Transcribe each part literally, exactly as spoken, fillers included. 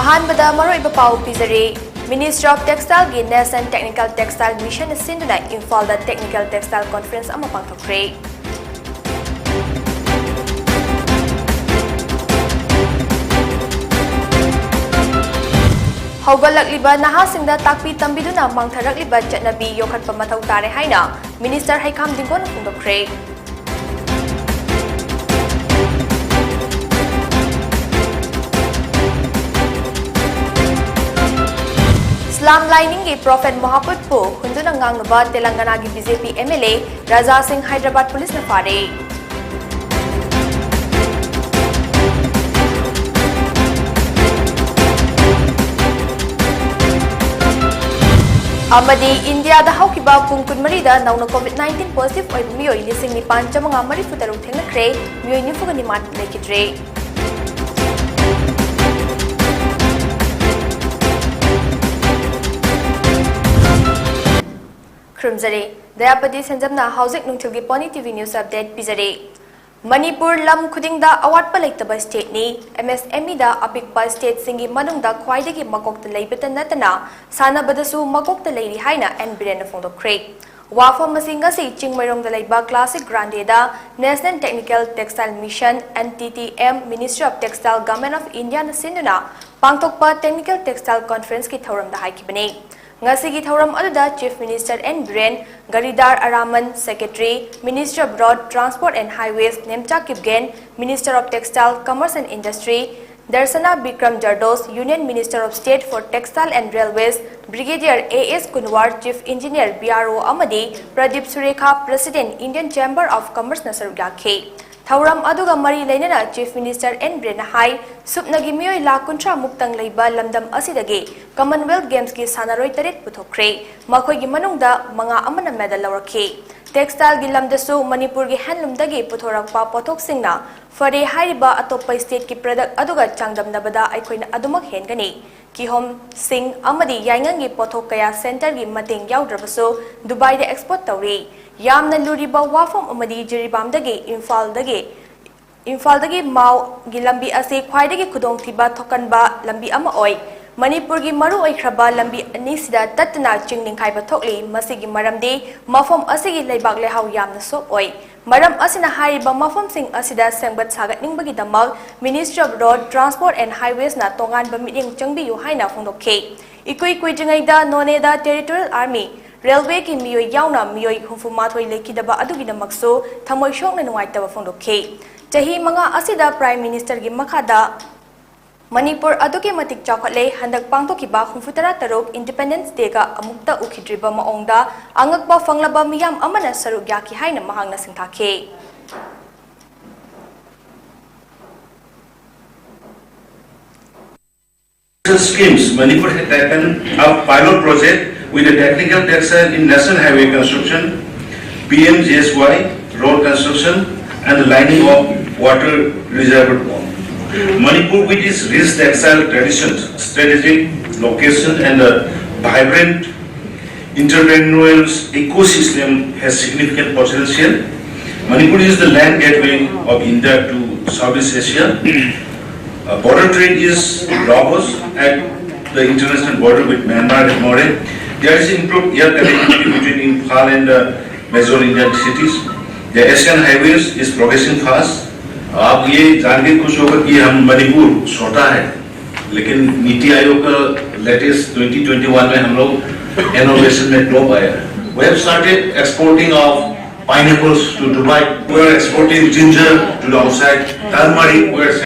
ꯑꯍꯥꯟꯕꯗ ꯃꯔꯨꯑꯣꯏꯕ ꯄꯥꯎ ꯄꯤꯖꯔꯤ꯫ Ministry of Textileꯒꯤ National Technical Textile Mission ꯁꯤꯟꯗꯨꯅ ꯏꯝꯐꯥꯜꯗ Technical Textile Conference ꯑꯃ ꯄꯥꯡꯊꯣꯛꯈ꯭ꯔꯦ꯫ ꯍꯧꯒꯠꯂꯛꯂꯤꯕ ꯅꯍꯥꯁꯤꯡꯗ ꯇꯥꯛꯄꯤ ꯇꯝꯕꯤꯗꯨꯅ ꯃꯥꯡꯊꯔꯛꯂꯤꯕ ꯆꯠꯅꯕꯤ ꯌꯣꯛꯈꯠꯄ ꯃꯊꯧ ꯇꯥꯔꯦ ꯍꯥꯏꯅ Minister ꯍꯩꯈꯥꯝ ꯗꯤꯡꯒꯣꯟꯅ ꯐꯣꯡꯗꯣꯛꯈ꯭ꯔꯦ꯫ ꯏꯁꯂꯥꯝ ꯂꯥꯏꯅꯤꯡꯒꯤ Prophet ꯃꯣꯍꯥꯝꯃꯗꯄꯨ ꯍꯨꯟꯗꯨꯅ ꯉꯥꯡꯂꯨꯕ ꯇꯦꯂꯪꯒꯅꯥꯒꯤ BJP MLA ꯔꯥꯖꯥ ꯁꯤꯡ ꯍꯥꯏꯗ꯭ꯔꯕꯥꯗ ꯄꯨꯂꯤꯁꯅ ꯐꯥꯔꯦ꯫ ꯑꯃꯗꯤ ꯏꯟꯗꯤꯌꯥꯗ ꯍꯧꯈꯤꯕ ꯄꯨꯡ ꯀꯨꯟꯃꯔꯤꯗ ꯅꯧꯅ COVID nineteen positive ꯑꯣꯏꯕ ꯃꯤꯑꯣꯏ ꯂꯤꯁꯤꯡ ꯅꯤꯄꯥꯟ ꯆꯥꯃꯉꯥ ꯃꯔꯤꯐꯨ ꯇꯔꯨꯛ ꯊꯦꯡꯅꯈ꯭ꯔꯦ, ꯃꯤꯑꯣꯏ ꯅꯤꯐꯨꯒ ꯅꯤꯄꯥꯟ ꯂꯩꯈꯤꯗ꯭ꯔꯦ꯫ ꯈꯨꯔꯨꯝꯖꯔꯤ꯫ ꯗꯌꯥꯄꯇꯤ ꯁꯦꯟꯖꯝꯅ ꯍꯧꯖꯤꯛ ꯅꯨꯡꯊꯤꯜꯒꯤ Pony TV News Update ꯄꯤꯖꯔꯤ꯫ Manipur ꯂꯝ ꯈꯨꯗꯤꯡꯗ ꯑꯋꯥꯠꯄ ꯂꯩꯇꯕ stateꯅꯤ꯫ MSMEꯗ ꯑꯄꯤꯛꯄ stateꯁꯤꯡꯒꯤ ꯃꯅꯨꯡꯗ ꯈ꯭ꯋꯥꯏꯗꯒꯤ ꯃꯀꯣꯛꯇ ꯂꯩꯕꯇ ꯅꯠꯇꯅ ꯁꯥꯟꯅꯕꯗꯁꯨ ꯃꯀꯣꯛꯇ ꯂꯩꯔꯤ ꯍꯥꯏꯅ ꯑꯦꯟ ꯕꯤꯔꯦꯟꯅ ꯐꯣꯡꯗꯣꯛꯈ꯭ꯔꯦ꯫ ꯋꯥꯐꯝ ꯑꯁꯤ ꯉꯁꯤ ꯆꯤꯡꯃꯩꯔꯣꯡꯗ ꯂꯩꯕ Classic Grandeꯗ National Technical Textile Mission, NTTM, Ministry of Textile, Government of Indiaꯅ ꯁꯤꯟꯗꯨꯅ ꯄꯥꯡꯊꯣꯛꯄ Technical Textile Conferenceꯀꯤ ꯊꯧꯔꯝꯗ ꯍꯥꯏꯈꯤꯕꯅꯤ꯫ ꯉꯁꯤꯒꯤ ꯊꯧꯔꯝ ꯑꯗꯨꯗ Chief Minister N Biren, Giridhar Aramane, Secretary, Ministry of Road Transport and Highways, Nemcha Kipgen, Minister of Textile, Commerce and Industry, Darshana Bikram Jardosh, Union Minister of State for Textile and Railways, Brigadier A S Kunwar, Chief Engineer, BRO, ꯑꯃꯗꯤ Pradeep ꯁꯨꯔꯦꯈꯥ, President, Indian Chamber of Commerceꯅ ꯁꯔꯨꯛ ꯌꯥꯈꯤ꯫ ꯊꯧꯔꯝ ꯑꯗꯨꯒ ꯃꯔꯤ ꯂꯩꯅꯅ Chief Minister and ꯕꯤꯔꯦꯟꯅ ꯍꯥꯏ, ꯁꯨꯞꯅꯒꯤ ꯃꯤꯑꯣꯏ ꯂꯥꯈ ꯀꯨꯟꯊ꯭ꯔꯥ ꯃꯨꯛꯇꯪ ꯂꯩꯕ ꯂꯝꯗꯝ ꯑꯁꯤꯗꯒꯤ Commonwealth Gamesꯀꯤ ꯁꯥꯟꯅꯔꯣꯏ ꯇꯔꯦꯠ ꯄꯨꯊꯣꯛꯈ꯭ꯔꯦ꯫ ꯃꯈꯣꯏꯒꯤ ꯃꯅꯨꯡꯗ ꯃꯉꯥ ꯑꯃꯅ medal ꯂꯧꯔꯛꯈꯤ꯫ Textileꯒꯤ ꯂꯝꯗꯁꯨ ꯃꯅꯤꯄꯨꯔꯒꯤ handloomꯗꯒꯤ ꯄꯨꯊꯣꯔꯛꯄ ꯄꯣꯠꯊꯣꯛꯁꯤꯡꯅ ꯐꯔꯦ ꯍꯥꯏꯔꯤꯕ ꯑꯇꯣꯞꯄ stateꯀꯤ product ꯑꯗꯨꯒ ꯆꯥꯡꯗꯝꯅꯕꯗ ꯑꯩꯈꯣꯏꯅ ꯑꯗꯨꯃꯛ ꯍꯦꯟꯒꯅꯤ꯫ ꯀꯤꯍꯣꯝ, ꯁꯤꯡ ꯑꯃꯗꯤ ꯌꯥꯏꯉꯪꯒꯤ ꯄꯣꯠꯊꯣꯛ ꯀꯌꯥ centreꯒꯤ ꯃꯇꯦꯡ ꯌꯥꯎꯗ꯭ꯔꯕꯁꯨ ꯗꯨꯕꯥꯏꯗ export ꯇꯧꯔꯤ꯫ ꯌꯥꯝꯅ ꯂꯨꯔꯤꯕ ꯋꯥꯐꯝ ꯑꯃꯗꯤ ꯖꯤꯔꯤꯕꯥꯝꯗꯒꯤ ꯏꯝꯐꯥꯜꯗꯒꯤ ꯏꯝꯐꯥꯜꯗꯒꯤ ꯃꯥꯎꯒꯤ ꯂꯝꯕꯤ ꯑꯁꯤ ꯈ꯭ꯋꯥꯏꯗꯒꯤ ꯈꯨꯗꯣꯡꯊꯤꯕ ꯊꯣꯛꯀꯟꯕ ꯂꯝꯕꯤ ꯑꯃ ꯑꯣꯏ꯫ ꯃꯅꯤꯄꯨꯔꯒꯤ ꯃꯔꯨ ꯑꯣꯏꯈ꯭ꯔꯕ ꯂꯝꯕꯤ ꯑꯅꯤꯁꯤꯗ ꯇꯠꯇꯅ ꯆꯤꯡ ꯅꯤꯡꯈꯥꯏꯕ ꯊꯣꯛꯂꯤ꯫ ꯃꯁꯤꯒꯤ ꯃꯔꯝꯗꯤ ꯃꯐꯝ ꯑꯁꯤꯒꯤ ꯂꯩꯕꯥꯛ ꯂꯩꯍꯥꯎ ꯌꯥꯝꯅ soft ꯑꯣꯏ꯫ ꯃꯔꯝ ꯑꯁꯤꯅ ꯍꯥꯏꯔꯤꯕ ꯃꯐꯝꯁꯤꯡ ꯑꯁꯤꯗ ꯁꯦꯝꯒꯠ ꯁꯥꯒꯠꯅꯤꯡꯕꯒꯤꯗꯃꯛ Ministry of Road Transport and Highwaysꯅ ꯇꯣꯉꯥꯟꯕ ꯃꯤꯠꯌꯦꯡ ꯆꯪꯕꯤꯌꯨ ꯍꯥꯏꯅ ꯐꯣꯡꯗꯣꯛꯈꯤ꯫ ꯏꯀꯨꯏ ꯀꯨꯏꯗ꯭ꯔꯤꯉꯩꯗ ꯅꯣꯅꯦꯗ Territorial Army, Railwayꯒꯤ ꯃꯤꯑꯣꯏ ꯌꯥꯎꯅ ꯃꯤꯑꯣꯏ ꯍꯨꯝꯐꯨ ꯃꯥꯊꯣꯏ ꯂꯩꯈꯤꯗꯕ ꯑꯗꯨꯒꯤꯗꯃꯛꯁꯨ ꯊꯃꯣꯏ ꯁꯣꯛꯅ ꯅꯨꯡꯉꯥꯏꯇꯕ ꯐꯣꯡꯗꯣꯛꯈꯤ꯫ ꯆꯍꯤ ꯃꯉꯥ ꯑꯁꯤꯗ Prime Ministerꯒꯤ ꯃꯈꯥꯗ ꯃꯅꯤꯄꯨꯔ ꯑꯗꯨꯛꯀꯤ ꯃꯇꯤꯛ ꯆꯥꯎꯈꯠꯂꯦ꯫ ꯍꯟꯗꯛ ꯄꯥꯡꯊꯣꯛꯈꯤꯕ ꯍꯨꯝꯐꯨ ꯇꯔꯥ ꯇꯔꯨꯛ Independence Dayꯒ ꯑꯃꯨꯛꯇ ꯎꯈꯤꯗ꯭ꯔꯤꯕ ꯃꯑꯣꯡꯗ ꯑꯉꯛꯄ ꯐꯪꯂꯕ ꯃꯤꯌꯥꯝ ꯑꯃꯅ ꯁꯔꯨꯛ ꯌꯥꯈꯤ ꯍꯥꯏꯅ ꯃꯍꯥꯛꯅ ꯁꯤꯡꯊꯥꯈꯤ꯫ Schemes, Manipur had taken up pilot project with the technical textile in National Highway construction, P M G S Y road construction, and the lining of water reservoir pond. Manipur, with its rich textile traditions, strategic location, and a vibrant entrepreneurial ecosystem, has significant potential. Manipur is the land gateway of India to Southeast Asia. Uh, border trade is robust at the international border with Myanmar and Moreh. There is improved air connectivity between Imphal and uh, major Indian cities. The Asian Highways is progressing fast. आप ये जान के खुश होगा कि हम मणिपुर छोटा है, लेकिन नीति आयोग का लेटेस्ट ट्वेंटी ट्वेंटी वन में हम लोग इनोवेशन में टॉप आया है। We have started exporting of pineapples to Dubai. We are exporting ginger to the outside. Turmeric, we are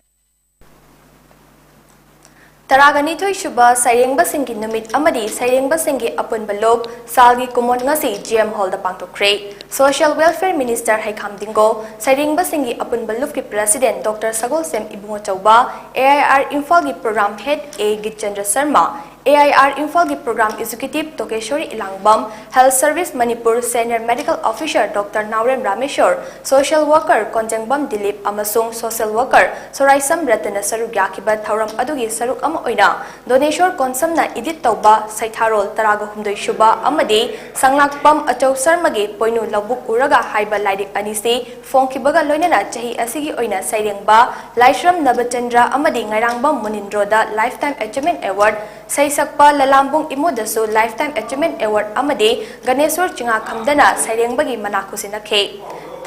ꯇꯔꯥꯒꯅꯤꯊꯣꯏ ꯁꯨꯕ ꯁꯩꯔꯦꯡꯕꯁꯤꯡꯒꯤ ꯅꯨꯃꯤꯠ ꯑꯃꯗꯤ ꯁꯩꯔꯦꯡꯕꯁꯤꯡꯒꯤ ꯑꯄꯨꯟꯕ ꯂꯨꯞ ꯁꯥꯜꯒꯤ ꯀꯨꯝꯑꯣꯟ ꯉꯁꯤ G M Hallꯗ ꯄꯥꯡꯊꯣꯛꯈ꯭ꯔꯦ꯫ Social Welfare Minister ꯍꯩꯈꯥꯝ Dingo, ꯁꯩꯔꯦꯡꯕꯁꯤꯡꯒꯤ ꯑꯄꯨꯟꯕ ꯂꯨꯞꯀꯤ President Doctor Sagolsem Ibungochouba, A I R ꯏꯝꯐꯥꯜꯒꯤ Program Head A Gitchandra Sharma, A I R ꯏꯝꯐꯥꯜꯒꯤ programme executive Tokeshori Ilangbam, health service Manipur senior medical officer doctor Naorem Rameshor, social worker Konjengbam Dilip ꯑꯃꯁꯨꯡ ꯁꯣꯁꯤꯌꯦꯜ ꯋꯥꯔꯀꯔ ꯁꯣꯔꯥꯏꯁꯝ ꯔꯇꯟꯅ ꯁꯔꯨꯛ ꯌꯥꯈꯤꯕ ꯊꯧꯔꯝ ꯑꯗꯨꯒꯤ ꯁꯔꯨꯛ ꯑꯃ ꯑꯣꯏꯅ ꯗꯣꯅꯦꯁꯣꯔ ꯀꯣꯟꯁꯝꯅ ꯏꯗꯤꯠ ꯇꯧꯕ ꯁꯩꯊꯥꯔꯣꯜ ꯇꯔꯥꯒ ꯍꯨꯝꯗꯣꯏ ꯁꯨꯕ ꯑꯃꯗꯤ ꯁꯪꯂꯥꯛꯄꯝ ꯑꯆꯧ ꯁꯔꯃꯒꯤ ꯄꯣꯏꯅꯨ ꯂꯧꯕꯨꯛ ꯎꯔꯒ ꯍꯥꯏꯕ ꯂꯥꯏꯔꯤꯛ ꯑꯅꯤꯁꯤ ꯐꯣꯡꯈꯤꯕꯒ ꯂꯣꯏꯅꯅ ꯆꯍꯤ ꯑꯁꯤꯒꯤ ꯑꯣꯏꯅ ꯁꯩꯔꯦꯡꯕ ꯂꯥꯏꯁ꯭ꯔꯝ ꯅꯕꯆꯟꯗ꯭ꯔ ꯑꯃꯗꯤ ꯉꯥꯏꯔꯥꯡꯕꯝ ꯃꯨꯅꯤꯟꯗ꯭ꯔꯣꯗ ꯂꯥꯏꯐ ꯇꯥꯏꯝ ꯑꯦꯆꯤꯚꯃꯦꯟꯠ ꯑꯦꯋꯥꯔꯗ, ꯁꯩꯁꯛꯄ ꯂꯂꯥꯝꯕꯨꯡ ꯏꯃꯣꯗꯁꯨ ꯂꯥꯏꯐ ꯇꯥꯏꯝ ꯑꯦꯆꯤꯚꯃꯦꯟꯠ ꯑꯦꯋꯥꯔꯗ ꯑꯃꯗꯤ ꯒꯅꯦꯁꯣꯔ ꯆꯤꯉꯥꯈꯝꯗꯅ ꯁꯩꯔꯦꯡꯕꯒꯤ ꯃꯅꯥ ꯈꯨꯁꯤꯟꯅꯈꯤ꯫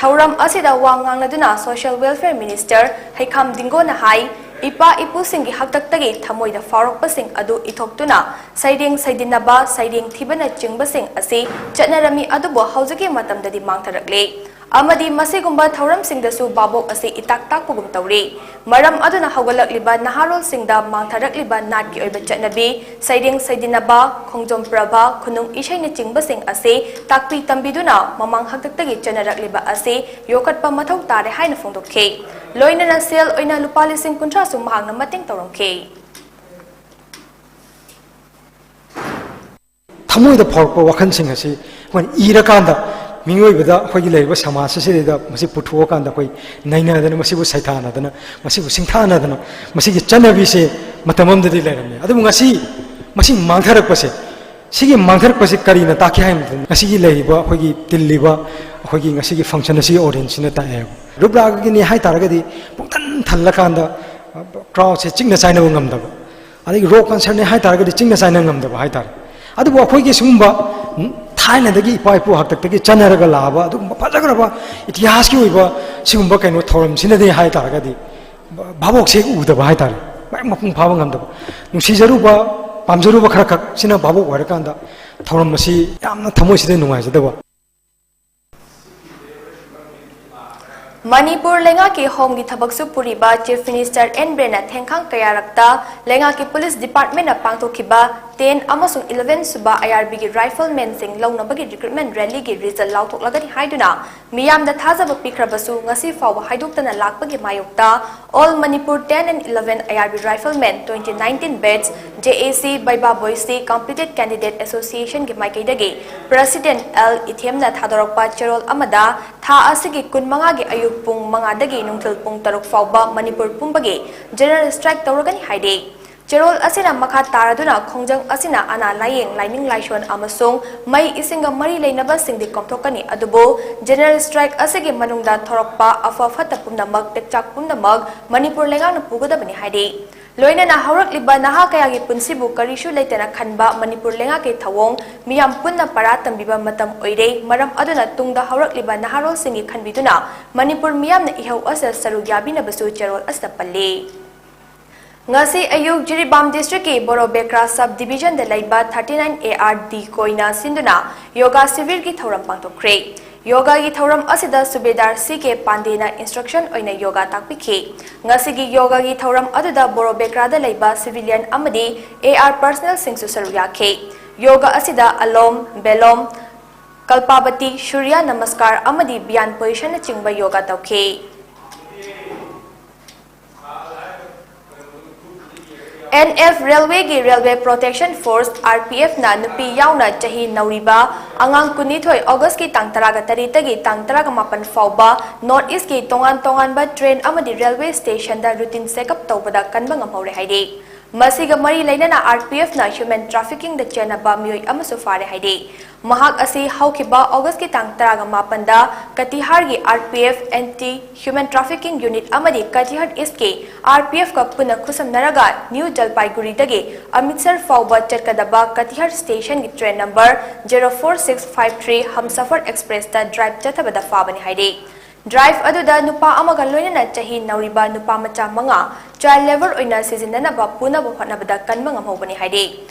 ꯊꯧꯔꯝ ꯑꯁꯤꯗ ꯋꯥ ꯉꯥꯡꯅꯗꯨꯅ ꯁꯣꯁꯤꯌꯦꯜ ꯋꯦꯜꯐꯤꯌꯔ ꯃꯤꯅꯤꯁꯇꯔ ꯍꯩꯈꯥꯝ ꯗꯤꯡꯒꯣꯅ ꯍꯥꯏ, ꯏꯄꯥ ꯏꯄꯨꯁꯤꯡꯒꯤ ꯍꯥꯛꯇꯛꯇꯒꯤ ꯊꯃꯣꯏꯗ ꯐꯥꯎꯔꯛꯄꯁꯤꯡ ꯑꯗꯨ ꯏꯊꯣꯛꯇꯨꯅ ꯁꯩꯔꯦꯡ ꯁꯩꯗꯤꯟꯅꯕ, ꯁꯩꯔꯦꯡ ꯊꯤꯕꯅꯆꯤꯡꯕꯁꯤꯡ ꯑꯁꯤ ꯆꯠꯅꯔꯝꯃꯤ, ꯑꯗꯨꯕꯨ ꯍꯧꯖꯤꯛꯀꯤ ꯃꯇꯝꯗꯗꯤ ꯃꯥꯡꯊꯔꯛꯂꯦ ꯑꯃꯗꯤ ꯃꯁꯤꯒꯨꯝꯕ ꯊꯧꯔꯝꯁꯤꯡꯗꯁꯨ ꯚꯥꯕꯣꯛ ꯑꯁꯤ ꯏꯇꯥꯛ ꯇꯥꯛꯄꯒꯨꯝ ꯇꯧꯔꯤ꯫ ꯃꯔꯝ ꯑꯗꯨꯅ ꯍꯧꯒꯠꯂꯛꯂꯤꯕ ꯅꯍꯥꯔꯣꯜꯁꯤꯡꯗ ꯃꯥꯡꯊꯔꯛꯂꯤꯕ ꯅꯥꯠꯀꯤ ꯑꯣꯏꯕ ꯆꯠꯅꯕꯤ, ꯁꯩꯔꯦꯡ ꯁꯩꯗꯤꯟꯅꯕ, ꯈꯣꯡꯖꯣꯝ ꯄ꯭ꯔꯚ, ꯈꯨꯅꯨꯡ ꯏꯁꯩꯅꯆꯤꯡꯕꯁꯤꯡ ꯑꯁꯤ ꯇꯥꯛꯄꯤ ꯇꯝꯕꯤꯗꯨꯅ ꯃꯃꯥꯡ ꯍꯥꯛꯇꯛꯇꯒꯤ ꯆꯠꯅꯔꯛꯂꯤꯕ ꯑꯁꯤ ꯌꯣꯛꯈꯠꯄ ꯃꯊꯧ ꯇꯥꯔꯦ ꯍꯥꯏꯅ ꯐꯣꯡꯗꯣꯛꯈꯤ꯫ ꯂꯣꯏꯅꯅ ꯁꯦꯜ ꯑꯣꯏꯅ ꯂꯨꯄꯥ ꯂꯤꯁꯤꯡ ꯀꯨꯟꯊ꯭ꯔꯥꯁꯨ ꯃꯍꯥꯛꯅ ꯃꯇꯦꯡ ꯇꯧꯔꯝꯈꯤ꯫ ꯊꯃꯣꯏꯗ ꯐꯥꯎꯔꯛꯄ ꯋꯥꯈꯜꯁꯤꯡ ꯑꯁꯤ ꯑꯩꯈꯣꯏꯅ ꯏꯔꯀꯥꯟꯗ, ꯃꯤꯑꯣꯏꯕꯗ, ꯑꯩꯈꯣꯏꯒꯤ ꯂꯩꯔꯤꯕ ꯁꯃꯥꯖ ꯑꯁꯤꯗꯩꯗ ꯃꯁꯤ ꯄꯨꯊꯣꯛꯑꯀꯥꯟꯗ ꯑꯩꯈꯣꯏ ꯅꯩꯅꯗꯅ, ꯃꯁꯤꯕꯨ ꯁꯩꯊꯥꯅꯗꯅ, ꯃꯁꯤꯕꯨ ꯁꯤꯡꯊꯥꯅꯗꯅ, ꯃꯁꯤꯒꯤ ꯆꯠꯅꯕꯤꯁꯦ ꯃꯇꯝ ꯑꯃꯗꯗꯤ ꯂꯩꯔꯝꯃꯤ꯫ ꯑꯗꯨꯕꯨ ꯉꯁꯤ ꯃꯁꯤ ꯃꯥꯡꯊꯔꯛꯄꯁꯦ, ꯁꯤꯒꯤ ꯃꯥꯡꯊꯔꯛꯄꯁꯤ ꯀꯔꯤꯅ ꯇꯥꯛꯀꯦ ꯍꯥꯏꯕ ꯃꯇꯝꯗ, ꯉꯁꯤꯒꯤ ꯂꯩꯔꯤꯕ ꯑꯩꯈꯣꯏꯒꯤ ꯇꯤꯜꯂꯤꯕ ꯑꯩꯈꯣꯏꯒꯤ ꯉꯁꯤꯒꯤ function ꯑꯁꯤꯒꯤ audienceꯁꯤꯅ ꯇꯥꯛꯑꯦꯕ꯫ ꯔꯨꯞ ꯔꯥꯒꯒꯤꯅꯤ ꯍꯥꯏ ꯇꯥꯔꯒꯗꯤ ꯄꯨꯡꯊꯟ ꯊꯜꯂꯀꯥꯟꯗ crowdꯁꯦ ꯆꯤꯛꯅ ꯆꯥꯏꯅꯕ ꯉꯝꯗꯕ, ꯑꯗꯒꯤ rock concertꯅꯦ ꯍꯥꯏ ꯇꯥꯔꯒꯗꯤ ꯆꯤꯡꯅ ꯆꯥꯏꯅ ꯉꯝꯗꯕ ꯍꯥꯏ ꯇꯥꯔꯦ꯫ ꯑꯗꯨꯕꯨ ꯑꯩꯈꯣꯏꯒꯤ ꯁꯤꯒꯨꯝꯕ ꯊꯥꯏꯅꯗꯒꯤ ꯏꯄꯥ ꯏꯄꯨ ꯍꯥꯛꯇꯛꯇꯒꯤ ꯆꯠꯅꯔꯒ ꯂꯥꯛꯑꯕ ꯑꯗꯨꯒꯨꯝꯕ ꯐꯖꯈ꯭ꯔꯕ ꯏꯇꯤꯍꯥꯁꯀꯤ ꯑꯣꯏꯕ ꯁꯤꯒꯨꯝꯕ ꯀꯩꯅꯣ ꯊꯧꯔꯝꯁꯤꯅꯗꯤ ꯍꯥꯏ ꯇꯥꯔꯒꯗꯤ ꯚꯥꯕꯣꯛꯁꯦ ꯎꯗꯕ ꯍꯥꯏ ꯇꯥꯔꯦ, ꯃꯥꯏ ꯃꯄꯨꯡ ꯐꯥꯕ ꯉꯝꯗꯕ꯫ ꯅꯨꯡꯁꯤꯖꯔꯨꯕ, ꯄꯥꯝꯖꯔꯨꯕ ꯈꯔ ꯈꯛꯁꯤꯅ ꯚꯥꯕꯣꯛ ꯑꯣꯏꯔꯀꯥꯟꯗ ꯊꯧꯔꯝ ꯑꯁꯤ ꯌꯥꯝꯅ ꯊꯃꯣꯏꯁꯤꯗ ꯅꯨꯡꯉꯥꯏꯖꯗꯕ꯫ ꯃꯅꯤꯄꯨꯔ ꯂꯩꯉꯥꯛꯀꯤ ꯍꯣꯝꯒꯤ ꯊꯕꯛꯁꯨ ꯄꯨꯔꯤꯕ ꯆꯤꯐ ꯃꯤꯅꯤꯁꯇꯔ ꯑꯦꯟ ꯕꯤꯔꯦꯟꯅ ꯊꯦꯡꯈꯥꯡ ꯀꯌꯥꯔꯛꯇ ꯂꯩꯉꯥꯛꯀꯤ ꯄꯨꯂꯤꯁ ꯗꯤꯄꯥꯔꯠꯃꯦꯟꯅ ꯄꯥꯡꯊꯣꯛꯈꯤꯕ ten ꯑꯃꯁꯨꯡ eleven ꯁꯨꯕ IRB ꯒꯤ riflemen ꯁꯤꯡ ꯂꯧꯅꯕꯒꯤ recruitment rally ꯒꯤ result ꯂꯥꯎꯊꯣꯛꯂꯒꯅꯤ ꯍꯥꯏꯗꯨꯅ ꯃꯤꯌꯥꯝꯗ ꯊꯥꯖꯕ ꯄꯤꯈ꯭ꯔꯕꯁꯨ ꯉꯁꯤ ꯐꯥꯎꯕ ꯍꯥꯏꯗꯣꯛꯇꯅ ꯂꯥꯛꯄꯒꯤ ꯃꯥꯌꯣꯛꯇ All Manipur ten and eleven IRB Riflemen twenty nineteen batch JAC Baiba Boise Completed Candidate Association ꯒꯤ ꯃꯥꯏꯀꯩꯗꯒꯤ President L ꯏꯊꯦꯝꯅ ꯊꯥꯗꯣꯔꯛꯄ ꯆꯦꯔꯣꯜ ꯑꯃꯗ ꯊꯥ ꯑꯁꯤꯒꯤ ꯀꯨꯟꯃꯉꯥꯒꯤ ꯑꯌꯨꯛ ꯄꯨꯡ ꯃꯉꯥꯗꯒꯤ ꯅꯨꯡꯊꯤꯜ ꯄꯨꯡ ꯇꯔꯨꯛ ꯐꯥꯎꯕ ꯃꯅꯤꯄꯨꯔ ꯄꯨꯝꯕꯒꯤ general strike ꯇꯧꯔꯒꯅꯤ ꯍꯥꯏꯔꯤ꯫ ꯆꯦꯔꯣꯜ ꯑꯁꯤꯅ ꯃꯈꯥ ꯇꯥꯔꯗꯨꯅ ꯈꯣꯡꯖꯪ ꯑꯁꯤꯅ ꯑꯅꯥ ꯂꯥꯌꯦꯡ, ꯂꯥꯏꯅꯤꯡ ꯂꯥꯏꯁꯣꯟ ꯑꯃꯁꯨꯡ ꯃꯩ ꯏꯁꯤꯡꯒ ꯃꯔꯤ ꯂꯩꯅꯕꯁꯤꯡꯗꯤ ꯀꯣꯝꯊꯣꯛꯀꯅꯤ, ꯑꯗꯨꯕꯨ general strike ꯑꯁꯤꯒꯤ ꯃꯅꯨꯡꯗ ꯊꯣꯔꯛꯄ ꯑꯐ ꯐꯠꯇ ꯄꯨꯝꯅꯃꯛ, ꯇꯦꯛꯆꯥꯛ ꯄꯨꯝꯅꯃꯛ ꯃꯅꯤꯄꯨꯔ ꯂꯩꯉꯥꯛꯅ ꯄꯨꯒꯗꯕꯅꯤ ꯍꯥꯏꯔꯤ꯫ ꯂꯣꯏꯅꯅ ꯍꯧꯔꯛꯂꯤꯕ ꯅꯍꯥ ꯀꯌꯥꯒꯤ ꯄꯨꯟꯁꯤꯕꯨ ꯀꯔꯤꯁꯨ ꯂꯩꯇꯅ ꯈꯟꯕ ꯃꯅꯤꯄꯨꯔ ꯂꯩꯉꯥꯛꯀꯤ ꯊꯧꯑꯣꯡ ꯃꯤꯌꯥꯝ ꯄꯨꯟꯅ ꯄꯔꯥ ꯇꯝꯕꯤꯕ ꯃꯇꯝ ꯑꯣꯏꯔꯦ꯫ ꯃꯔꯝ ꯑꯗꯨꯅ ꯇꯨꯡꯗ ꯍꯧꯔꯛꯂꯤꯕ ꯅꯍꯥꯔꯣꯜꯁꯤꯡꯒꯤ ꯈꯟꯕꯤꯗꯨꯅ ꯃꯅꯤꯄꯨꯔ ꯃꯤꯌꯥꯝꯅ ꯏꯍꯧ ꯑꯁꯤꯗ ꯁꯔꯨꯛ ꯌꯥꯕꯤꯅꯕꯁꯨ ꯆꯦꯔꯣꯜ ꯑꯁꯤꯗ ꯄꯜꯂꯤ꯫ ꯉꯁꯤ ꯑꯌꯨꯛ ꯖꯤꯔꯤꯕꯥꯝ district ꯀꯤ ꯕꯣꯔꯣꯕꯦꯀ꯭ꯔꯥ sub division ꯗ ꯂꯩꯕ thirty nine ARD ꯀꯣꯏꯅ ꯁꯤꯟꯗꯨꯅ ꯌꯣꯒꯥ ꯁꯤꯕꯤꯔꯒꯤ ꯊꯧꯔꯝ ꯄꯥꯡꯊꯣꯛꯈ꯭ꯔꯦ꯫ ꯌꯣꯒꯥꯒꯤ ꯊꯧꯔꯝ ꯑꯁꯤꯗ ꯁꯨꯕꯦꯗꯥꯔ C K ꯄꯥꯟꯗꯦꯅ instruction ꯑꯣꯏꯅ ꯌꯣꯒꯥ ꯇꯥꯛꯄꯤꯈꯤ꯫ ꯉꯁꯤꯒꯤ ꯌꯣꯒꯥꯒꯤ ꯊꯧꯔꯝ ꯑꯗꯨꯗ ꯕꯣꯔꯣꯕꯦꯀ꯭ꯔꯥꯗ ꯂꯩꯕ civilian ꯑꯃꯗꯤ AR personnel ꯁꯤꯡꯁꯨ ꯁꯔꯨꯛ ꯌꯥꯈꯤ꯫ ꯌꯣꯒꯥ ꯑꯁꯤꯗ ꯑꯂꯣꯝ, ꯕꯦꯂꯣꯝ, ꯀꯜꯄꯥꯕꯇꯤ, ꯁꯨꯔꯌ ꯅꯃꯁꯀꯥꯔ ꯑꯃꯗꯤ ꯕꯤꯌꯥꯟ position ꯅꯆꯤꯡꯕ ꯌꯣꯒꯥ ꯇꯧꯈꯤ꯫ NF railway ꯒꯤ Railway Protection Force, RPF ꯅ ꯅꯨꯄꯤ ꯌꯥꯎꯅ ꯆꯍꯤ ꯅꯧꯔꯤꯕ ꯑꯉꯥꯡ ꯀꯨꯟꯅꯤꯊꯣꯏ August ꯀꯤ ꯇꯥꯡ ꯇꯔꯥꯒ ꯇꯔꯦꯠꯇꯒꯤ ꯇꯥꯡ ꯇꯔꯥꯒ ꯃꯥꯄꯟ ꯐꯥꯎꯕ North East ꯀꯤ ꯇꯣꯉꯥꯟ ꯇꯣꯉꯥꯟꯕ train ꯑꯃꯗꯤ railway station ꯗ routine checkup ꯇꯧꯕꯗ ꯀꯟꯕ ꯉꯝꯍꯧꯔꯦ ꯍꯥꯏꯔꯤ꯫ ꯃꯁꯤꯒ ꯃꯔꯤ ꯂꯩꯅꯅ RPF ꯅ human trafficking ꯗ ꯆꯦꯟꯅꯕ ꯃꯤꯑꯣꯏ ꯑꯃꯁꯨ ꯐꯥꯔꯦ ꯍꯥꯏꯔꯤ꯫ ꯃꯍꯥꯛ ꯑꯁꯤ ꯍꯧꯈꯤꯕ August ꯀꯤ ꯇꯥꯡ ꯇꯔꯥꯒ ꯃꯥꯄꯟꯗ ꯀꯇꯤꯍꯥꯔꯒꯤ RPF anti human trafficking unit ꯑꯃꯗꯤ ꯀꯇꯤꯍꯥꯔ East ꯀꯤ RPF ꯀ ꯄꯨꯟꯅ ꯈꯨꯠꯁꯝꯅꯔꯒ New Jalpaiguri ꯗꯒꯤ ꯑꯃ꯭ꯔꯤꯠꯁꯔ ꯐꯥꯎꯕ ꯆꯠꯀꯗꯕ ꯀꯇꯤꯍꯥꯔ station ꯒꯤ train number zero four six five three Hamsafar Express ꯇ drive ꯆꯠꯊꯕꯗ ꯐꯥꯕꯅꯤ ꯍꯥꯏꯔꯤ꯫ Drive ꯑꯗꯨꯗ ꯅꯨꯄꯥ ꯑꯃꯒ ꯂꯣꯏꯅꯅ ꯆꯍꯤ ꯅꯧꯔꯤꯕ ꯅꯨꯄꯥ ꯃꯆꯥ ꯃꯉꯥ child labour ꯑꯣꯏꯅ ꯁꯤꯖꯤꯟꯅꯅꯕ ꯄꯨꯅꯕ ꯍꯣꯠꯅꯕꯗ ꯀꯟꯕ ꯉꯝꯍꯧꯕꯅꯤ ꯍꯥꯏꯔꯤ꯫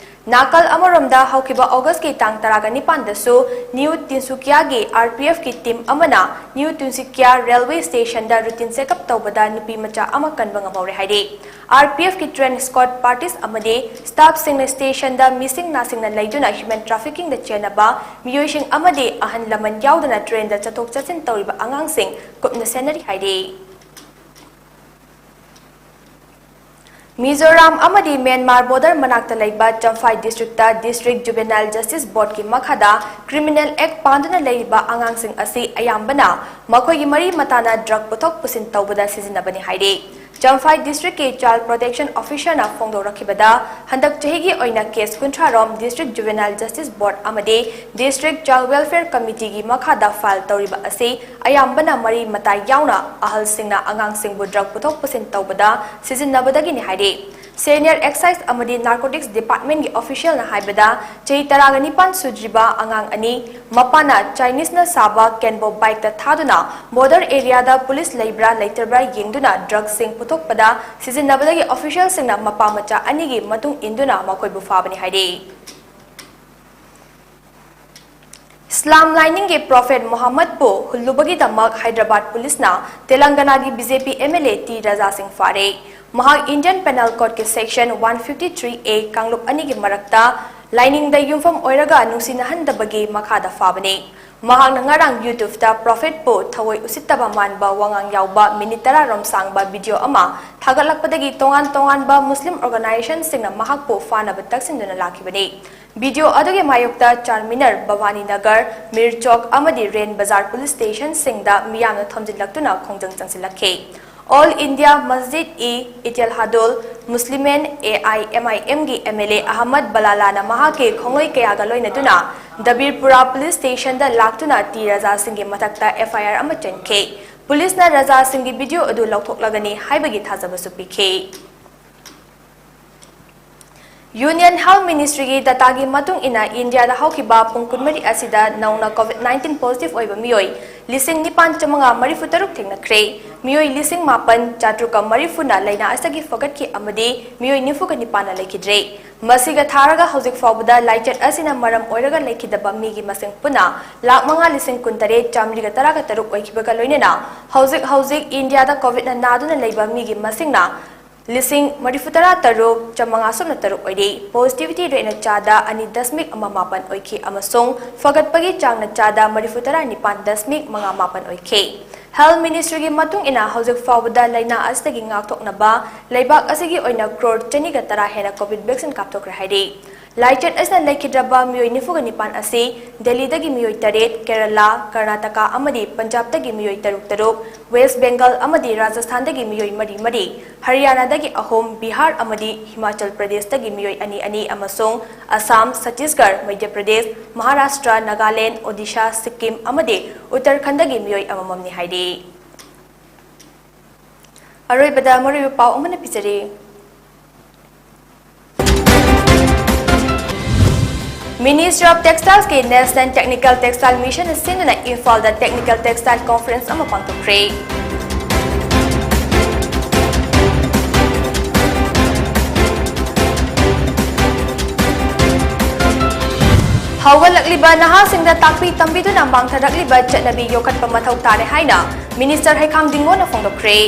ꯅꯥꯀꯜ ꯑꯃꯔꯣꯝꯗ, ꯍꯧꯈꯤꯕ ꯑꯣꯒꯁꯀꯤ ꯇꯥꯡ ꯇꯔꯥꯒ ꯅꯤꯄꯥꯟꯗꯁꯨ ꯅ꯭ꯌꯨ ꯇꯤꯟꯁꯨꯀꯤꯌꯥꯒꯤ ꯑꯥꯔ ꯄꯤ ꯑꯦꯐꯀꯤ ꯇꯤꯝ ꯑꯃꯅ ꯅ꯭ꯌꯨ ꯇꯤꯟꯁꯨꯀꯤꯌꯥ ꯔꯦꯜꯋꯦ ꯁ꯭ꯇꯦꯁꯟꯗ ꯔꯨꯇꯤꯟ ꯆꯦꯛꯑꯞ ꯇꯧꯕꯗ ꯅꯨꯄꯤ ꯃꯆꯥ ꯑꯃ ꯀꯟꯕ ꯉꯝꯍꯧꯔꯦ ꯍꯥꯏꯔꯤ꯫ ꯑꯥꯔ ꯄꯤ ꯑꯦꯐꯀꯤ ꯇ꯭ꯔꯦꯟ ꯁ꯭ꯀꯣꯠ ꯄꯥꯔꯇꯤꯁ ꯑꯃꯗꯤ ꯁ꯭ꯇꯥꯐꯁꯤꯡꯅ ꯁ꯭ꯇꯦꯁꯟꯗ ꯃꯤꯁꯤꯡ ꯅꯥꯁꯤꯡꯅ ꯂꯩꯗꯨꯅ ꯍ꯭ꯌꯨꯃꯦꯟ ꯇ꯭ꯔꯥꯐꯤꯀꯤꯡꯗ ꯆꯦꯟꯅꯕ ꯃꯤꯑꯣꯏꯁꯤꯡ ꯑꯃꯗꯤ ꯑꯍꯜ ꯂꯃꯟ ꯌꯥꯎꯗꯅ ꯇ꯭ꯔꯦꯟꯗ ꯆꯠꯊꯣꯛ ꯆꯠꯁꯤꯟ ꯇꯧꯔꯤꯕ ꯑꯉꯥꯡꯁꯤꯡ ꯀꯨꯞꯅ ꯁꯦꯟꯅꯔꯤ ꯍꯥꯏꯔꯤ꯫ ꯃꯤꯖꯣꯔꯥꯝ ꯑꯃꯗꯤ ꯃ꯭ꯌꯥꯟꯃꯥꯔ ꯕꯣꯔꯗꯔ ꯃꯅꯥꯛꯇ ꯂꯩꯕ Champhai district district juvenile justice ꯕꯣꯔꯗꯀꯤ ꯃꯈꯥꯗ ꯀ꯭ꯔꯤꯃꯤꯅꯦꯜ ꯑꯦꯛ ꯄꯥꯟꯗꯨꯅ ꯂꯩꯔꯤꯕ ꯑꯉꯥꯡꯁꯤꯡ ꯑꯁꯤ ꯑꯌꯥꯝꯕꯅ ꯃꯈꯣꯏꯒꯤ ꯃꯔꯤ ꯃꯇꯥꯅ ꯗ꯭ꯔꯒ ꯄꯨꯊꯣꯛ ꯄꯨꯁꯤꯟ ꯇꯧꯕꯗ ꯁꯤꯖꯤꯟꯅꯕꯅꯤ ꯍꯥꯏꯔꯤ꯫ ꯆꯝꯐꯥꯏ ꯗꯤꯁꯇ꯭ꯔꯤꯛꯀꯤ ꯆꯥꯏꯜ ꯄ꯭ꯔꯣꯇꯦꯛꯁꯟ ꯑꯣꯐꯤꯁꯔꯅ ꯐꯣꯡꯗꯣꯔꯛꯈꯤꯕꯗ, ꯍꯟꯗꯛ ꯆꯍꯤꯒꯤ ꯑꯣꯏꯅ ꯀꯦꯁ ꯀꯨꯟꯊ꯭ꯔꯥ ꯔꯣꯝ ꯗꯤꯁꯇ꯭ꯔꯤꯛ ꯖꯨꯕꯦꯅꯥꯏꯜ ꯖꯁꯇꯤꯁ ꯕꯣꯔꯗ ꯑꯃꯗꯤ ꯗꯤꯁꯇ꯭ꯔꯤꯛ ꯆꯥꯏꯜ ꯋꯦꯜꯐꯤꯌꯔ ꯀꯃꯤꯇꯤꯒꯤ ꯃꯈꯥꯗ ꯐꯥꯏꯜ ꯇꯧꯔꯤꯕ ꯑꯁꯤ ꯑꯌꯥꯝꯕꯅ ꯃꯔꯤ ꯃꯇꯥꯏ ꯌꯥꯎꯅ ꯑꯍꯜꯁꯤꯡꯅ ꯑꯉꯥꯡꯁꯤꯡꯕꯨ ꯗ꯭ꯔꯒ ꯄꯨꯊꯣꯛ ꯄꯨꯁꯤꯟ ꯇꯧꯕꯗ ꯁꯤꯖꯤꯟꯅꯕꯗꯒꯤꯅꯤ ꯍꯥꯏꯔꯤ꯫ ꯁꯦꯅꯤꯌꯔ ꯑꯦꯛꯁꯥꯏꯖ ꯑꯃꯗꯤ ꯅꯥꯔꯀꯣꯇꯤꯛꯁ ꯗꯤꯄꯥꯔꯠꯃꯦꯟꯒꯤ ꯑꯣꯐꯤꯁꯤꯌꯦꯜꯅ ꯍꯥꯏꯕꯗ, ꯆꯍꯤ ꯇꯔꯥꯒ ꯅꯤꯄꯥꯟ ꯁꯨꯗ꯭ꯔꯤꯕ ꯑꯉꯥꯡ ꯑꯅꯤ ꯃꯄꯥꯅ ꯆꯥꯏꯅꯤꯁꯅ ꯁꯥꯕ ꯀꯦꯟꯕꯣ ꯕꯥꯏꯛꯇ ꯊꯥꯗꯨꯅ ꯕꯣꯔꯗꯔ ꯑꯦꯔꯤꯌꯥꯗ ꯄꯨꯂꯤꯁ ꯂꯩꯕ꯭ꯔꯥ ꯂꯩꯇꯕ꯭ꯔꯥ ꯌꯦꯡꯗꯨꯅ ꯗ꯭ꯔꯒꯁꯤꯡ ꯄꯨꯊꯣꯛꯄꯗ ꯁꯤꯖꯤꯟꯅꯕꯗꯒꯤ ꯑꯣꯐꯤꯁꯤꯌꯦꯜꯁꯤꯡꯅ ꯃꯄꯥ ꯃꯆꯥ ꯑꯅꯤꯒꯤ ꯃꯇꯨꯡ ꯏꯟꯗꯨꯅ ꯃꯈꯣꯏꯕꯨ ꯐꯥꯕꯅꯤ ꯍꯥꯏꯔꯤ꯫ ꯏꯁꯂꯥꯝ ꯂꯥꯏꯅꯤꯡꯒꯤ ꯄ꯭ꯔꯣꯐꯦꯠ ꯃꯨꯍꯝꯃꯗꯄꯨ ꯍꯨꯜꯂꯨꯕꯒꯤꯗꯃꯛ ꯍꯥꯏꯗ꯭ꯔꯕꯥꯗ ꯄꯨꯂꯤꯁꯅ ꯇꯦꯂꯪꯒꯅꯥꯒꯤ B J P M L A T Raja Singh ꯐꯥꯔꯦ꯫ ꯃꯍꯥꯛ ꯏꯟꯗꯤꯌꯟ ꯄꯦꯅꯦꯜ ꯀꯣꯗꯀꯤ section one fifty three A ꯀꯥꯡꯂꯨꯞ ꯑꯅꯤꯒꯤ ꯃꯔꯛꯇ ꯂꯥꯏꯅꯤꯡꯗ ꯌꯨꯝꯐꯝ ꯑꯣꯏꯔꯒ ꯅꯨꯡꯁꯤꯅꯍꯟꯗꯕꯒꯤ ꯃꯈꯥꯗ ꯐꯥꯕꯅꯤ꯫ ꯃꯍꯥꯛꯅ ꯉꯔꯥꯡ YouTubeꯇ ꯄ꯭ꯔꯣꯐꯦꯠꯄꯨ ꯊꯑꯣꯏ ꯎꯁꯤꯠꯇꯕ ꯃꯥꯟꯕ ꯋꯥꯉꯥꯡ ꯌꯥꯎꯕ ꯃꯤꯅꯤꯠ ꯇꯔꯥ ꯔꯣꯝ ꯁꯥꯡꯕ ꯚꯤꯗꯤꯑꯣ ꯑꯃ ꯊꯥꯒꯠꯂꯛꯄꯗꯒꯤ ꯇꯣꯉꯥꯟ ꯇꯣꯉꯥꯟꯕ ꯃꯨꯁꯂꯤꯝ ꯑꯣꯔꯒꯅꯥꯏꯖꯦꯁꯟꯁꯤꯡꯅ ꯃꯍꯥꯛꯄꯨ ꯐꯥꯅꯕ ꯇꯛꯁꯤꯟꯗꯨꯅ ꯂꯥꯛꯈꯤꯕꯅꯤ꯫ ꯚꯤꯗꯤꯑꯣ ꯑꯗꯨꯒꯤ ꯃꯥꯌꯣꯛꯇ ꯆꯥꯔꯃꯤꯅꯔ, ꯚꯕꯥꯅꯤ ꯅꯒꯔ, ꯃꯤꯔ ꯆꯧꯛ ꯑꯃꯗꯤ ꯔꯦꯟ ꯕꯖꯥꯔ ꯄꯨꯂꯤꯁ ꯁ꯭ꯇꯦꯁꯟꯁꯤꯡꯗ ꯃꯤꯌꯥꯝꯅ ꯊꯣꯝꯖꯤꯜꯂꯛꯇꯨꯅ ꯈꯣꯡꯖꯪ ꯆꯪꯁꯤꯜꯂꯛꯈꯤ꯫ All India Majlis e Ittehadul Muslimeen, A I M I ꯑꯦꯝꯒꯤ ꯑꯦꯝ ꯑꯦꯜ ꯑꯦ ꯑꯍꯃꯗ ꯕꯂꯥꯂꯥꯅ ꯃꯍꯥꯛꯀꯤ ꯈꯣꯡꯂꯣꯏ ꯀꯌꯥꯒ ꯂꯣꯏꯅꯗꯨꯅ ꯗꯕꯤꯔꯄꯨꯔꯥ ꯄꯨꯂꯤꯁ ꯁ꯭ꯇꯦꯁꯟꯗ ꯂꯥꯛꯇꯨꯅ ꯇꯤ ꯔꯥꯖꯥꯁꯤꯡꯒꯤ ꯃꯊꯛꯇ ꯑꯦꯐ ꯑꯥꯏ ꯑꯥꯔ ꯑꯃ ꯆꯟꯈꯤ꯫ ꯄꯨꯂꯤꯁꯅ ꯔꯥꯖꯥꯁꯤꯡꯒꯤ ꯚꯤꯗꯤꯑꯣ ꯑꯗꯨ ꯂꯧꯊꯣꯛꯂꯒꯅꯤ ꯍꯥꯏꯕꯒꯤ ꯊꯥꯖꯕꯁꯨ ꯄꯤꯈꯤ꯫ ꯌꯨꯅꯤꯌꯟ ꯍꯦꯜꯊ ꯃꯤꯅꯤꯁꯇ꯭ꯔꯤꯒꯤ ꯗꯇꯥꯒꯤ ꯃꯇꯨꯡ ꯏꯟꯅ, ꯏꯟꯗꯤꯌꯥꯗ ꯍꯧꯈꯤꯕ ꯄꯨꯡ ꯀꯨꯟꯃꯔꯤ ꯑꯁꯤꯗ ꯅꯧꯅ ꯀꯣꯚꯤꯗ ꯅꯥꯏꯟꯇꯤꯟ ꯄꯣꯖꯤꯇꯤꯚ ꯑꯣꯏꯕ ꯃꯤꯑꯣꯏ ꯂꯤꯁꯤꯡ ꯅꯤꯄꯥꯟ ꯆꯥꯃꯉꯥ ꯃꯔꯤꯐꯨ ꯇꯔꯨꯛ ꯊꯦꯡꯅꯈ꯭ꯔꯦ꯫ ꯃꯤꯑꯣꯏ ꯂꯤꯁꯤꯡ ꯃꯥꯄꯟ ꯆꯥꯇ꯭ꯔꯨꯛꯀ ꯃꯔꯤꯐꯨꯅ ꯂꯥꯏꯅꯥ ꯑꯁꯤꯗꯒꯤ ꯐꯒꯠꯈꯤ ꯑꯃꯗꯤ ꯃꯤꯑꯣꯏ ꯅꯤꯐꯨꯒ ꯅꯤꯄꯥꯟꯅ ꯂꯩꯈꯤꯗ꯭ꯔꯦ꯫ ꯃꯁꯤꯒ ꯊꯥꯔꯒ ꯍꯧꯖꯤꯛ ꯐꯥꯎꯕꯗ ꯂꯥꯏꯆꯠ ꯑꯁꯤꯅ ꯃꯔꯝ ꯑꯣꯏꯔꯒ ꯂꯩꯈꯤꯗꯕ ꯃꯤꯒꯤ ꯃꯁꯤꯡ ꯄꯨꯟꯅ ꯂꯥꯈ ꯃꯉꯥ ꯂꯤꯁꯤꯡ ꯀꯨꯟꯇꯔꯦꯠ ꯆꯥꯃꯔꯤꯒ ꯇꯔꯥꯒ ꯇꯔꯨꯛ ꯑꯣꯏꯈꯤꯕꯒ ꯂꯣꯏꯅꯅ ꯍꯧꯖꯤꯛ ꯍꯧꯖꯤꯛ ꯏꯟꯗꯤꯌꯥꯗ ꯀꯣꯚꯤꯗꯅ ꯅꯥꯗꯨꯅ ꯂꯩꯕ ꯃꯤꯒꯤ ꯃꯁꯤꯡꯅ ꯂꯤꯁꯤꯡ ꯃꯔꯤꯐꯨꯇꯔꯥ ꯇꯔꯨꯛ ꯆꯥꯃꯉꯥ ꯁꯨꯞꯅ ꯇꯔꯨꯛ ꯑꯣꯏꯔꯤ꯫ ꯄꯣꯖꯤꯇꯤꯚꯤꯇꯤ ꯔꯦꯠꯅ ꯆꯥꯗ ꯑꯅꯤ ꯗꯁꯃꯤꯛ ꯑꯃ ꯃꯥꯄꯟ ꯑꯣꯏꯈꯤ ꯑꯃꯁꯨꯡ ꯐꯒꯠꯄꯒꯤ ꯆꯥꯡꯅ ꯆꯥꯗ ꯃꯔꯤꯐꯨꯇꯔꯥ ꯅꯤꯄꯥꯟ ꯗꯁꯃꯤꯛ ꯃꯉꯥ ꯃꯥꯄꯟ ꯑꯣꯏꯈꯤ꯫ ꯍꯦꯜꯊ ꯃꯤꯅꯤꯁꯇ꯭ꯔꯤꯒꯤ ꯃꯇꯨꯡ ꯏꯟꯅ ꯍꯧꯖꯤꯛ ꯐꯥꯎꯕꯗ ꯂꯥꯏꯅꯥ ꯑꯁꯤꯗꯒꯤ ꯉꯥꯛꯊꯣꯛꯅꯕ ꯂꯩꯕꯥꯛ ꯑꯁꯤꯒꯤ ꯑꯣꯏꯅ ꯀ꯭ꯔꯣꯔ ꯆꯅꯤꯒ ꯇꯔꯥ ꯍꯦꯟꯅ ꯀꯣꯚꯤꯗ ꯚꯦꯛꯁꯤꯟ ꯀꯥꯞꯊꯣꯛꯈ꯭ꯔꯦ ꯍꯥꯏꯔꯤ꯫ ꯂꯥꯏꯆꯠ ꯑꯁꯤꯅ ꯂꯩꯈꯤꯗ꯭ꯔꯕ ꯃꯤꯑꯣꯏ ꯅꯤꯐꯨꯒ ꯅꯤꯄꯥꯟ ꯑꯁꯤ ꯗꯦꯜꯂꯤꯗꯒꯤ ꯃꯤꯑꯣꯏ ꯇꯔꯦꯠ, ꯀꯦꯔꯂꯥ, ꯀꯔꯅꯥꯇꯀꯥ ꯑꯃꯗꯤ ꯄꯟꯖꯥꯕꯇꯒꯤ ꯃꯤꯑꯣꯏ ꯇꯔꯨꯛ ꯇꯔꯨꯛ, ꯋꯦꯁ꯭ꯠ ꯕꯦꯡꯒꯜ ꯑꯃꯗꯤ ꯔꯥꯖꯁꯊꯥꯟꯗꯒꯤ ꯃꯤꯑꯣꯏ ꯃꯔꯤ ꯃꯔꯤ, ꯍꯔꯤꯌꯥꯅꯥꯗꯒꯤ ꯑꯍꯨꯝ, ꯕꯤꯍꯥꯔ ꯑꯃꯗꯤ ꯍꯤꯃꯥꯆꯜ ꯄ꯭ꯔꯗꯦꯁꯇꯒꯤ ꯃꯤꯑꯣꯏ ꯑꯅꯤ ꯑꯅꯤ ꯑꯃꯁꯨꯡ ꯑꯁꯥꯝ, ꯆꯠꯇꯤꯁꯒꯔ, ꯃꯙ꯭ꯌ ꯄ꯭ꯔꯗꯦꯁ, ꯃꯍꯥꯔꯥꯁꯇ꯭ꯔ, ꯅꯥꯒꯥꯂꯦꯟꯗ, ꯑꯣꯗꯤꯁꯥ, ꯁꯤꯛꯀꯤꯝ ꯑꯃꯗꯤ ꯎꯠꯇꯔꯈꯟꯗꯒꯤ ꯃꯤꯑꯣꯏ ꯑꯃꯃꯝꯅꯤ ꯍꯥꯏꯔꯤ꯫ ꯑꯔꯣꯏꯕꯗ ꯃꯔꯨꯑꯣꯏꯕ ꯄꯥꯎ ꯑꯃꯅ ꯄꯤꯖꯔꯤ꯫ Ministry of Textiles ꯀꯤ National Technical Textile Mission ꯅ ꯁꯤꯟꯗꯨꯅ ꯏꯝꯐꯥꯜꯗ Technical Textile Conference ꯑꯃ ꯄꯥꯡꯊꯣꯛꯈ꯭ꯔꯦ꯫ ꯍꯧꯒꯠꯂꯛꯂꯤꯕ ꯅꯍꯥꯁꯤꯡꯗ ꯇꯥꯛꯄꯤ ꯇꯝꯕꯤꯗꯨꯅ ꯃꯥꯡꯊꯔꯛꯂꯤꯕ ꯆꯠꯅꯕꯤ ꯌꯣꯛꯈꯠꯄ ꯃꯊꯧ ꯇꯥꯔꯦ ꯍꯥꯏꯅ Minister ꯍꯩꯈꯥꯝ ꯗꯤꯡꯒꯣꯅ ꯐꯣꯡꯗꯣꯛꯈ꯭ꯔꯦ꯫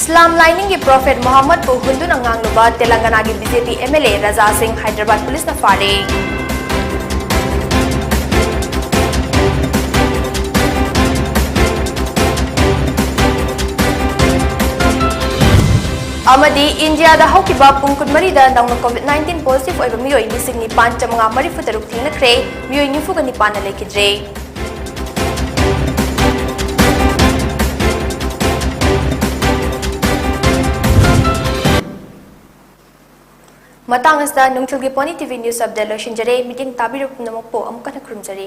ꯏꯁꯂꯥꯝ ꯂꯥꯏꯅꯤꯡꯒꯤ ꯄ꯭ꯔꯣꯐꯦꯠ ꯃꯨꯍꯝꯃꯗꯄꯨ ꯍꯨꯟꯗꯨꯅ ꯉꯥꯡꯂꯨꯕ ꯇꯦꯂꯪꯒꯅꯥꯒꯤ BJP MLA ꯔꯖꯥ ꯁꯤꯡ ꯍꯥꯏꯗ꯭ꯔꯕꯥꯗ ꯄꯨꯂꯤꯁꯅ ꯐꯥꯔꯦ꯫ ꯑꯃꯗꯤ ꯏꯟꯗꯤꯌꯥꯗ ꯍꯧꯈꯤꯕ ꯄꯨꯡ ꯀꯨꯟꯃꯔꯤꯗ ꯅꯧꯅ COVID nineteen positive ꯑꯣꯏꯕ ꯃꯤꯑꯣꯏ ꯂꯤꯁꯤꯡ ꯅꯤꯄꯥꯟ ꯆꯥꯃꯉꯥ ꯃꯔꯤꯐꯨ ꯇꯔꯨꯛ ꯊꯦꯡꯅꯈ꯭ꯔꯦ, ꯃꯤꯑꯣꯏ ꯅꯤꯐꯨꯒ ꯅꯤꯄꯥꯟꯅ ꯂꯩꯈꯤꯗ꯭ꯔꯦ꯫ ꯃꯇꯥꯡ ꯑꯁꯤꯗ ꯅꯨꯡꯊꯤꯜꯒꯤ Pony TV news update ꯂꯣꯏꯁꯤꯟꯖꯔꯦ꯫ ꯃꯤꯠꯌꯦꯡ ꯇꯥꯕꯤꯔꯤꯕ ꯄꯨꯝꯅꯃꯛꯄꯨ ꯑꯃꯨꯛ ꯍꯟꯅ ꯈꯨꯔꯨꯝꯖꯔꯤ꯫